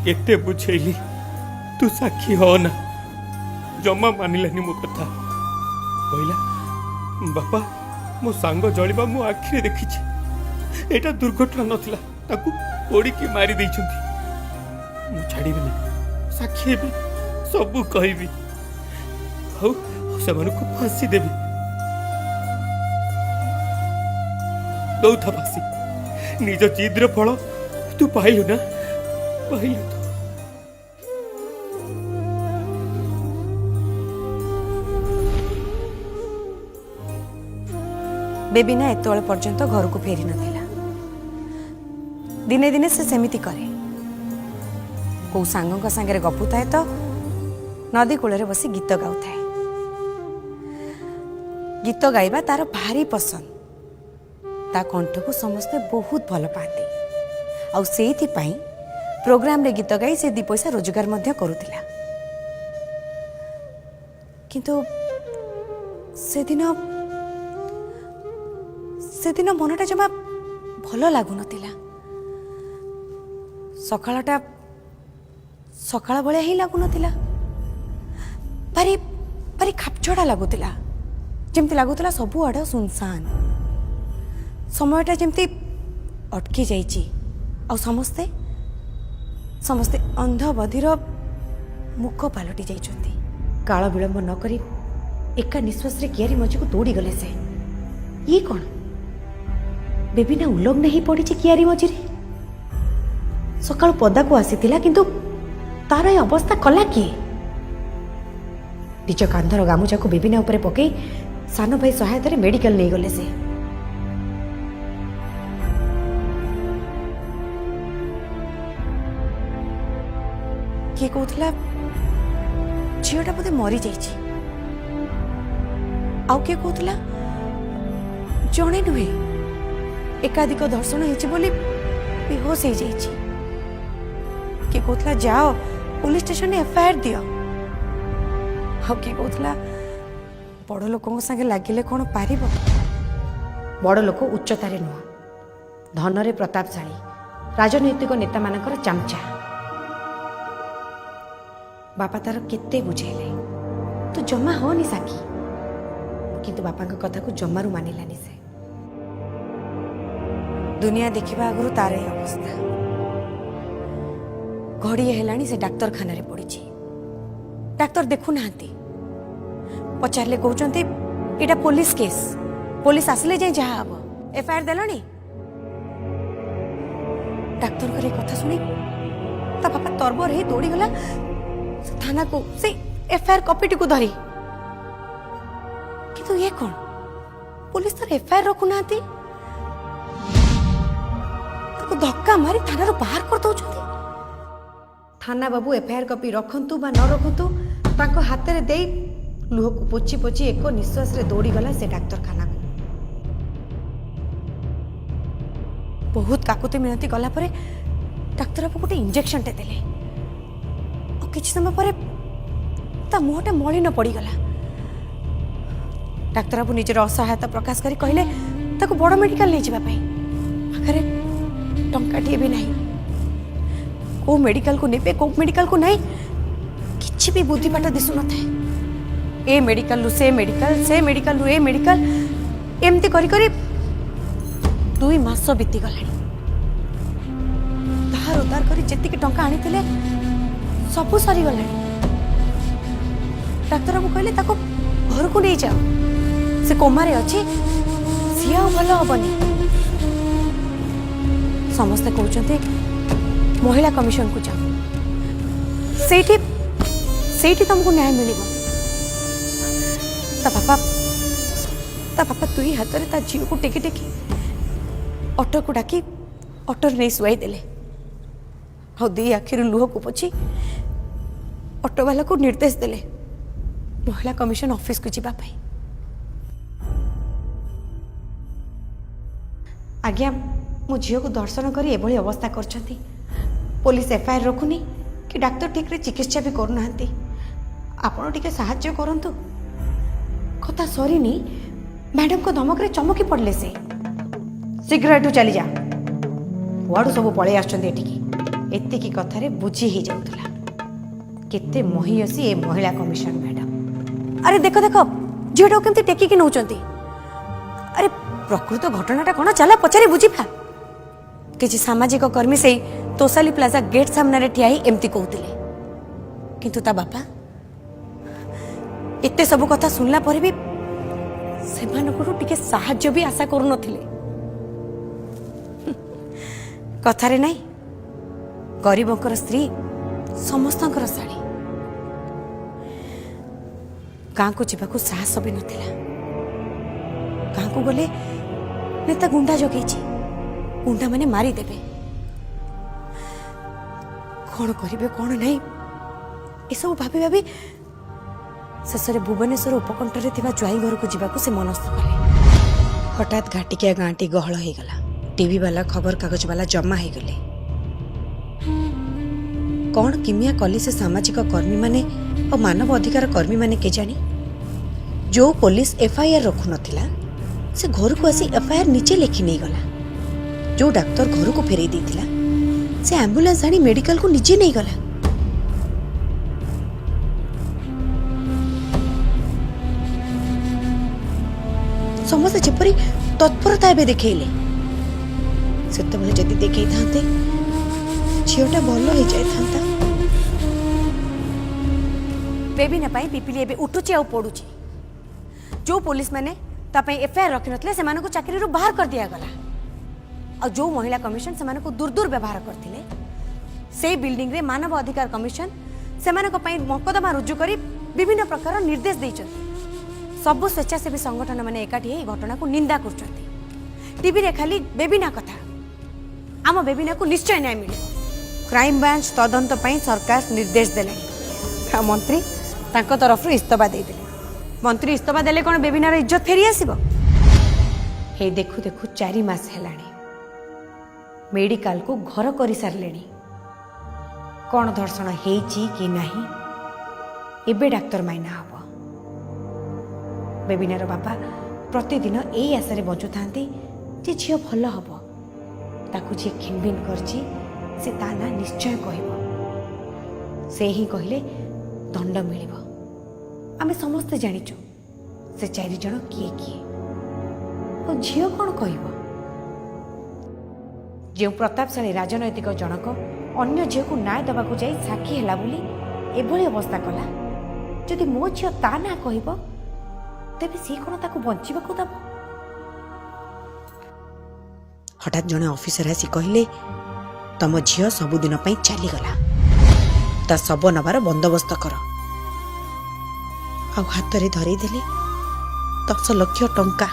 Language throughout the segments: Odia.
କେତେ ବୁଝେଇଲି ତୁ ସାକ୍ଷୀ ହନା, ଜମା ମାନିଲାନି ମୋ କଥା। କହିଲା, ବାପା, ମୋ ସାଙ୍ଗ ଜଳିବା ମୁଁ ଆଖିରେ ଦେଖିଛି, ଏଇଟା ଦୁର୍ଘଟଣା ନଥିଲା, ତାକୁ ପୋଡ଼ିକି ମାରି ଦେଇଛନ୍ତି। ମୁଁ ଛାଡ଼ିବିନି, ସାକ୍ଷୀ ହେବି, ସବୁ କହିବି, ଆଉ ସେମାନଙ୍କୁ ଫାଶୀ ଦେବି। ଦଉଥା ଫାଶୀ, ନିଜ ଜିଦ୍ର ଫଳ ତୁ ପାଇଲୁ ନା ପାଇଲୁ ତୁ। ବେବିନା ଏତେବେଳେ ପର୍ଯ୍ୟନ୍ତ ଘରକୁ ଫେରି ନଥିଲା। ଦିନେ ଦିନେ ସେ ସେମିତି କରେ। କୋଉ ସାଙ୍ଗଙ୍କ ସାଙ୍ଗରେ ଗପୁଥାଏ ତ ନଦୀ କୂଳରେ ବସି ଗୀତ ଗାଉଥାଏ। ଗୀତ ଗାଇବା ତାର ଭାରି ପସନ୍ଦ। ତା କଣ୍ଠକୁ ସମସ୍ତେ ବହୁତ ଭଲ ପାଆନ୍ତି, ଆଉ ସେଇଥିପାଇଁ ପ୍ରୋଗ୍ରାମରେ ଗୀତ ଗାଇ ସେ 2 ପଇସା ରୋଜଗାର ମଧ୍ୟ କରୁଥିଲା। କିନ୍ତୁ ସେଦିନ ସେଦିନ ମନଟା ଜମା ଭଲ ଲାଗୁନଥିଲା। ସକାଳଟା ସକାଳ ଭଳିଆ ହିଁ ଲାଗୁନଥିଲା, ଭାରି ଭାରି ଖାପଛଡ଼ା ଲାଗୁଥିଲା। ଯେମିତି ଲାଗୁଥିଲା ସବୁଆଡ଼ ସୁନସାନ, ସମୟଟା ଯେମିତି ଅଟକି ଯାଇଛି, ଆଉ ସମସ୍ତେ ସମସ୍ତେ ଅନ୍ଧ ବଧିର ମୁକ ପାଲଟି ଯାଇଛନ୍ତି। କାଳ ବିଳମ୍ବ ନ କରି ଏକା ନିଶ୍ୱାସରେ କିଆରି ମଝିକୁ ଦୌଡ଼ିଗଲେ ସେ। ଇଏ କ'ଣ, ବେବିନା ଉଲଗ୍ନ ହେଇ ପଡ଼ିଛି କିଆରି ମଝିରେ। ସକାଳୁ ପଦାକୁ ଆସିଥିଲା, କିନ୍ତୁ ତାର ଏ ଅବସ୍ଥା କଲା କିଏ? ନିଜ କାନ୍ଧର ଗାମୁଛାକୁ ବେବିନା ଉପରେ ପକେଇ ସାନ ଭାଇ ସହାୟତାରେ ମେଡିକାଲ ନେଇଗଲେ ସେ। କିଏ କହୁଥିଲା ଝିଅଟା ବୋଧେ ମରିଯାଇଛି, ଆଉ କିଏ କହୁଥିଲା ଜଣେ ନୁହେଁ ଏକାଧିକ ଧର୍ଷଣ ହେଇଛି ବୋଲି ବେହୋସ ହେଇଯାଇଛି। କିଏ କହୁଥିଲା ଯାଅ ପୋଲିସ ଷ୍ଟେସନରେ ଏଫଆଇଆର ଦିଅ, ଆଉ କିଏ କହୁଥିଲା ବଡ଼ ଲୋକଙ୍କ ସାଙ୍ଗେ ଲାଗିଲେ କ'ଣ ପାରିବ। ବଡ଼ ଲୋକ ଉଚ୍ଚତାରେ ନୁହଁ, ଧନରେ ପ୍ରତାପଶାଳୀ, ରାଜନୈତିକ ନେତାମାନଙ୍କର ଚାମଚା। ବାପା ତାର କେତେ ବୁଝେଇଲେ, ତୁ ଜମା ହଅନି ସାକ୍ଷୀ, କିନ୍ତୁ ବାପାଙ୍କ କଥାକୁ ଜମାରୁ ମାନିଲାନି ସେ। ଦୁନିଆ ଦେଖିବା ଆଗରୁ ତାର ଏ ଅବସ୍ଥା। ଘଡ଼ିଏ ହେଲାଣି ସେ ଡାକ୍ତରଖାନାରେ ପଡ଼ିଛି, ଡାକ୍ତର ଦେଖୁନାହାନ୍ତି। ପଚାରିଲେ କହୁଛନ୍ତି ଏଇଟା ପୋଲିସ କେସ୍, ପୋଲିସ ଆସିଲେ ଯାଇ ଯାହା ହବ। ଏଫଆଇଆର ଦେଲଣି? ଡାକ୍ତରଙ୍କର ଏ କଥା ଶୁଣି ତା ବାପା ତରବର ହେଇ ଦୌଡ଼ିଗଲା ସେ ଥାନାକୁ, ସେଇ ଏଫଆଇଆର କପିଟିକୁ ଧରି। କିନ୍ତୁ ଇଏ କ'ଣ, ପୋଲିସ ତାର ଏଫଆଇଆର ରଖୁନାହାନ୍ତି, ତାକୁ ଧକ୍କା ମାରି ଥାନାରୁ ବାହାର କରିଦଉଛନ୍ତି। ଥାନା ବାବୁ ଏଫଆଇଆର କପି ରଖନ୍ତୁ ବା ନ ରଖନ୍ତୁ, ତାଙ୍କ ହାତରେ ଦେଇ ଲୁହକୁ ପୋଛି ପୋଛି ଏକ ନିଶ୍ୱାସରେ ଦୌଡ଼ିଗଲା ସେ ଡାକ୍ତରଖାନାକୁ। ବହୁତ କାକୁତି ମିନତି କଲା ପରେ ଡାକ୍ତର ବାବୁ ଗୋଟେ ଇଞ୍ଜେକ୍ସନଟେ ଦେଲେ, ଆଉ କିଛି ସମୟ ପରେ ତା ମୁହଁଟା ମଳିନ ପଡ଼ିଗଲା। ଡାକ୍ତର ବାବୁ ନିଜର ଅସହାୟତା ପ୍ରକାଶ କରି କହିଲେ ତାକୁ ବଡ଼ ମେଡିକାଲ ନେଇଯିବା ପାଇଁ। ପାଖରେ ଟଙ୍କାଟିଏ ବି ନାହିଁ, କେଉଁ ମେଡିକାଲକୁ ନେବେ କେଉଁ ମେଡିକାଲକୁ ନାହିଁ କିଛି ବି ବୁଦ୍ଧିପାଠ ଦିଶୁନଥାଏ। ଏ ମେଡିକାଲରୁ ସେ ମେଡିକାଲ, ସେ ମେଡିକାଲରୁ ଏ ମେଡିକାଲ, ଏମିତି କରି କରି 2 ମାସ ବିତିଗଲାଣି। ଧାର ଉଧାର କରି ଯେତିକି ଟଙ୍କା ଆଣିଥିଲେ ସବୁ ସରିଗଲାଣି। ଡାକ୍ତର ବାବୁ କହିଲେ ତାକୁ ଘରକୁ ନେଇଯାଅ, ସେ କୋମାରେ ଅଛି, ସିଏ ଆଉ ଭଲ ହବନି। ସମସ୍ତେ କହୁଛନ୍ତି ମହିଳା କମିଶନକୁ ଯାଅ, ସେଇଠି ସେଇଠି ତମକୁ ନ୍ୟାୟ ମିଳିବ। ତା ବାପା ତା ବାପା ଦୁଇ ହାତରେ ତା ଝିଅକୁ ଟେକି ଟେକି ଅଟୋକୁ ଡାକି ଅଟୋରେ ନେଇ ଶୁଆଇ ଦେଲେ, ଆଉ ଦି ଆଖିରୁ ଲୁହକୁ ପୋଛି ଅଟୋବାଲାକୁ ନିର୍ଦ୍ଦେଶ ଦେଲେ ମହିଳା କମିଶନ ଅଫିସକୁ ଯିବା ପାଇଁ। ଆଜ୍ଞା, ମୋ ଝିଅକୁ ଦର୍ଶନ କରି ଏଭଳି ଅବସ୍ଥା କରିଛନ୍ତି, ପୋଲିସ ଏଫଆଇଆର ରଖୁନି କି ଡାକ୍ତର ଠିକ୍ରେ ଚିକିତ୍ସା ବି କରୁନାହାନ୍ତି, ଆପଣ ଟିକେ ସାହାଯ୍ୟ କରନ୍ତୁ। କଥା ସରିନି, ମ୍ୟାଡ଼ାମଙ୍କ ଧମକରେ ଚମକି ପଡ଼ିଲେ ସେ। ଶୀଘ୍ର ଏଠୁ ଚାଲିଯା, କୁଆଡ଼ୁ ସବୁ ପଳେଇ ଆସୁଛନ୍ତି ଏଠିକି। ଏତିକି କଥାରେ ବୁଝି ହେଇଯାଉଥିଲା କେତେ ମହିୟସୀ ଏ ମହିଳା କମିଶନ ମ୍ୟାଡାମ। ଆରେ ଦେଖ ଦେଖ, ଝିଅଟାକୁ କେମିତି ଟେକିକି ନେଉଛନ୍ତି। ଆରେ ପ୍ରକୃତ ଘଟଣାଟା କ'ଣ, ଚାଲ ପଚାରି ବୁଝିବା। କିଛି ସାମାଜିକ କର୍ମୀ ସେଇ ତୋଷାଲି ପ୍ଲାଜା ଗେଟ୍ ସାମ୍ନାରେ ଠିଆ ହେଇ ଏମିତି କହୁଥିଲେ। କିନ୍ତୁ ତା ବାପା ଏତେ ସବୁ କଥା ଶୁଣିଲା ପରେ ବି ସେମାନଙ୍କଠୁ ଟିକେ ସାହାଯ୍ୟ ବି ଆଶା କରୁନଥିଲେ। କଥାରେ ନାହିଁ, ଗରିବଙ୍କର ସ୍ତ୍ରୀ ସମସ୍ତଙ୍କର ଶାଳୀ। ଗାଁକୁ ଯିବାକୁ ସାହସ ବି ନଥିଲା। ଗାଁକୁ ଗଲେ ନେତା ଗୁଣ୍ଡା ଜଗେଇଛି, ଗୁଣ୍ଡାମାନେ ମାରିଦେବେ। କ'ଣ କରିବେ କ'ଣ ନାହିଁ ଏସବୁ ଭାବି ଭାବି ଶେଷରେ ଭୁବନେଶ୍ୱର ଉପକଣ୍ଠରେ ଥିବା ଜ୍ୱାଇଁ ଘରକୁ ଯିବାକୁ ସେ ମନସ୍ଥ କଲେ। ହଠାତ୍ ଘାଟିକିଆ ଗାଁଟି ଗହଳ ହେଇଗଲା। ଟିଭି ବାଲା, ଖବରକାଗଜ ବାଲା ଜମା ହେଇଗଲେ। କ'ଣ କିମିଆ କଲେ ସେ ସାମାଜିକ କର୍ମୀମାନେ ଆଉ ମାନବ ଅଧିକାର କର୍ମୀମାନେ କେଜାଣି। ଯୋଉ ପୋଲିସ ଏଫଆଇଆର ରଖୁନଥିଲା, ସେ ଘରକୁ ଆସି ଏଫଆଇଆର ନିଜେ ଲେଖି ନେଇଗଲା। ଯୋଉ ଡାକ୍ତର ଘରକୁ ଫେରେଇ ଦେଇଥିଲା, ସେ ଆମ୍ବୁଲାନ୍ସ ଆଣି ମେଡିକାଲକୁ ନିଜେ ନେଇଗଲା। ସମସ୍ତେ ଯେପରି ତତ୍ପରତା ଏବେ ଦେଖେଇଲେ, ସେତେବେଳେ ଯଦି ଦେଖେଇଥାନ୍ତେ ଝିଅଟା ଭଲ ହେଇଯାଇଥାନ୍ତା। ବେବିନା ପାଇଁ ପିପିଲି ଏବେ ଉଠୁଛି ଆଉ ପଡୁଛି। ଯୋଉ ପୋଲିସ ମାନେ ତା ପାଇଁ ଏଫଆଇଆର ରଖିନଥିଲେ, ସେମାନଙ୍କୁ ଚାକିରିରୁ ବାହାର କରିଦିଆଗଲା। ଆଉ ଯୋଉ ମହିଳା କମିଶନ ସେମାନଙ୍କୁ ଦୂର ଦୂର ବ୍ୟବହାର କରିଥିଲେ, ସେଇ ବିଲ୍ଡିଂରେ ମାନବ ଅଧିକାର କମିଶନ ସେମାନଙ୍କ ପାଇଁ ମକଦ୍ଦମା ରୁଜୁ କରି ବିଭିନ୍ନ ପ୍ରକାର ନିର୍ଦ୍ଦେଶ ଦେଇଛନ୍ତି। ସବୁ ସ୍ୱେଚ୍ଛାସେବୀ ସଂଗଠନ ମାନେ ଏକାଠି ହେଇ ଘଟଣାକୁ ନିନ୍ଦା କରୁଛନ୍ତି। ଟିଭିରେ ଖାଲି ବେବିନା କଥା। ଆମ ବେବିନାକୁ ନିଶ୍ଚୟ ନ୍ୟାୟ ମିଳିବ। କ୍ରାଇମବ୍ରାଞ୍ଚ ତଦନ୍ତ ପାଇଁ ସରକାର ନିର୍ଦ୍ଦେଶ ଦେଲେଣି। ଆଉ ମନ୍ତ୍ରୀ ତାଙ୍କ ତରଫରୁ ଇସ୍ତଫା ଦେଇଦେଲେ। ମନ୍ତ୍ରୀ ଇସ୍ତଫା ଦେଲେ କ'ଣ ବେବିନାର ଇଜ୍ଜତ ଫେରି ଆସିବ? ହେଇ ଦେଖୁ ଦେଖୁ 4 ମାସ ହେଲାଣି, ମେଡିକାଲକୁ ଘର କରିସାରିଲେଣି। କ'ଣ ଧର୍ଷଣ ହେଇଛି କି ନାହିଁ ଏବେ ଡାକ୍ତର ମାଇନା ହବ। ବେବିନାର ବାପା ପ୍ରତିଦିନ ଏଇ ଆଶାରେ ବଞ୍ଚୁଥାନ୍ତି ଯେ ଝିଅ ଭଲ ହବ, ତାକୁ ଯିଏ ଖିନଭିନ କରିଛି ସେ ତା ନାଁ ନିଶ୍ଚୟ କହିବ, ସେ ହିଁ କହିଲେ ଦଣ୍ଡ ମିଳିବ। ଆମେ ସମସ୍ତେ ଜାଣିଛୁ ସେ 4 ଜଣ କିଏ କିଏ। ଆଉ ଝିଅ କ'ଣ କହିବ? ଯେଉଁ ପ୍ରତାପଶାଳୀ ରାଜନୈତିକ ଜଣକ ଅନ୍ୟ ଝିଅକୁ ନ୍ୟାୟ ଦେବାକୁ ଯାଇ ସାକ୍ଷୀ ହେଲା ବୋଲି ଏଭଳି ଅବସ୍ଥା କଲା, ଯଦି ମୋ ଝିଅ ତା ନାଁ କହିବ ତେବେ ସିଏ କ'ଣ ତାକୁ ବଞ୍ଚିବାକୁ ଦେବ? ହଠାତ୍ ଜଣେ ଅଫିସର ଆସି କହିଲେ, ତମ ଝିଅ ସବୁଦିନ ପାଇଁ ଚାଲିଗଲା, ତା ଶବ ନେବାର ବନ୍ଦୋବସ୍ତ କର। ଆଉ ହାତରେ ଧରେଇ ଦେଲେ 10 ଲକ୍ଷ ଟଙ୍କା।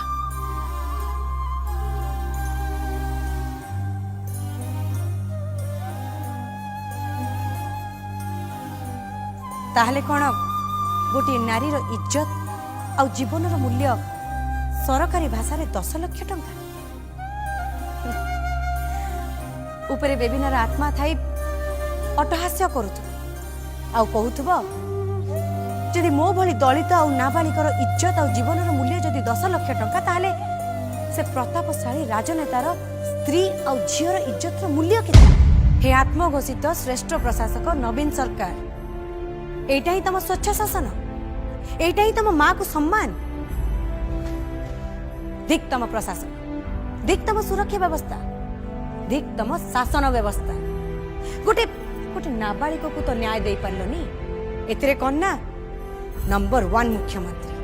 ତାହେଲେ କ'ଣ ଗୋଟିଏ ନାରୀର ଇଜ୍ଜତ ଆଉ ଜୀବନର ମୂଲ୍ୟ ସରକାରୀ ଭାଷାରେ 10 ଲକ୍ଷ ଟଙ୍କା? ଉପରେ ବେବିନାର ଆତ୍ମା ଥାଇ ଅଟ୍ଟହାସ୍ୟ କରୁଥିବ ଆଉ କହୁଥିବ, ଯଦି ମୋ ଭଳି ଦଳିତ ଆଉ ନାବାଳିକର ଇଜ୍ଜତ ଆଉ ଜୀବନର ମୂଲ୍ୟ ଯଦି 10 ଲକ୍ଷ ଟଙ୍କା, ତାହେଲେ ସେ ପ୍ରତାପଶାଳୀ ରାଜନେତାର ସ୍ତ୍ରୀ ଆଉ ଝିଅର ଇଜ୍ଜତର ମୂଲ୍ୟ କେତେ? ହେ ଆତ୍ମଘୋଷିତ ଶ୍ରେଷ୍ଠ ପ୍ରଶାସକ ନବୀନ ସରକାର, ଏଇଟା ହିଁ ତମ ସ୍ୱଚ୍ଛ ଶାସନ, ଏଇଟା ହିଁ ତମ ମାକୁ ସମ୍ମାନ। ଧିକ୍ ତମ ପ୍ରଶାସନ, ଧିକ୍ ତମ ସୁରକ୍ଷା ବ୍ୟବସ୍ଥା, ଧିକ୍ ତମ ଶାସନ ବ୍ୟବସ୍ଥା। ଗୋଟେ ଗୋଟେ ନାବାଳିକକୁ ତ ନ୍ୟାୟ ଦେଇପାରିଲନି, ଏଥିରେ କଣ ନା ନମ୍ବର 1 ମୁଖ୍ୟମନ୍ତ୍ରୀ।